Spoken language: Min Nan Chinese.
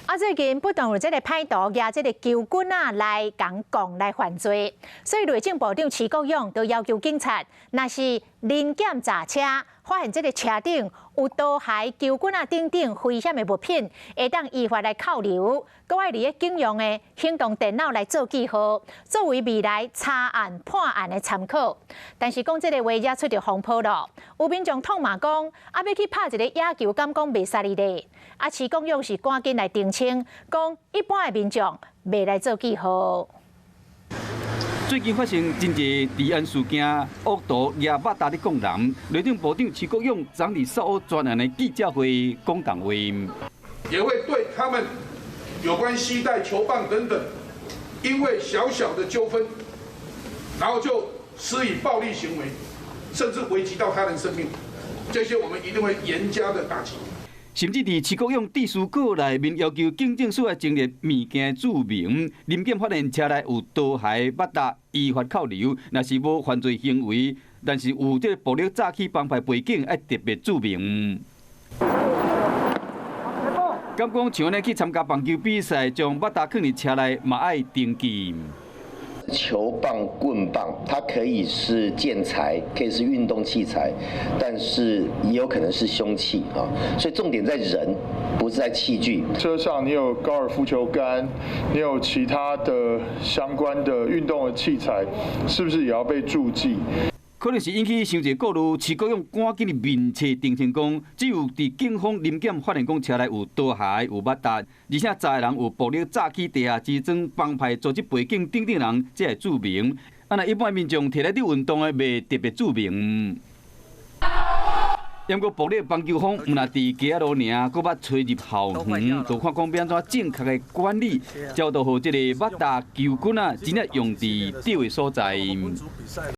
啊，最近不斷有這个歹徒舉這个球棍仔來共摃來犯罪，所以內政部長徐國勇就要求警察，若是臨檢查車，發現這个車頂有刀械、球棍仔等等危險的物品，會當依法來扣留，閣愛佇咧警用的行動電腦來做記號，作為未來查案破案的參考。但是講這个話惹出著風波囉，有民眾痛罵講，啊欲去拍一个野球，敢講袂使哩咧？啊，徐國勇是趕緊來澄清，講一般的民眾袂來做記號。最近發生真濟治安事件，惡徒舉肉鈉咧摃人。內政部長徐國勇昨日煞烏專案的記者會講重話，也會對他們有關攜帶球棒等等，因為小小的糾紛，然後就施以暴力行為，甚至危及到他人生命，這些我們一定會嚴加的打擊。甚至佇徐國勇致辭稿內面要求警政署來增列物件註明，臨檢發現車內有刀械、肉鈉，依法扣留。若是無犯罪行為，但是有這个暴力早起幫派背景，愛特別註明。敢講像按呢去參加棒球比賽，將肉鈉囥佇車內，嘛愛登記。球棒、棍棒，它可以是建材，可以是運動器材，但是也有可能是兇器啊。所以重點在人，不是在器具。車上你有高爾夫球桿，你有其他的相關的運動的器材，是不是也要被註記？可能是引起傷濟顧慮，徐國勇趕緊佇面冊澄清講，只有佇警方臨檢發現講車內有刀械、有肉鈉，而且查的人有暴力早起地下錢莊幫派組織背景等等人，才會註明。啊，若一般民眾提來佇運動的，袂特別註明。毋過暴力棒球風，毋但佇街仔路爾，閣捌吹入校園，就看講欲按怎正確的管理，才有予這个肉鈉球棍仔，真正用佇對的所在。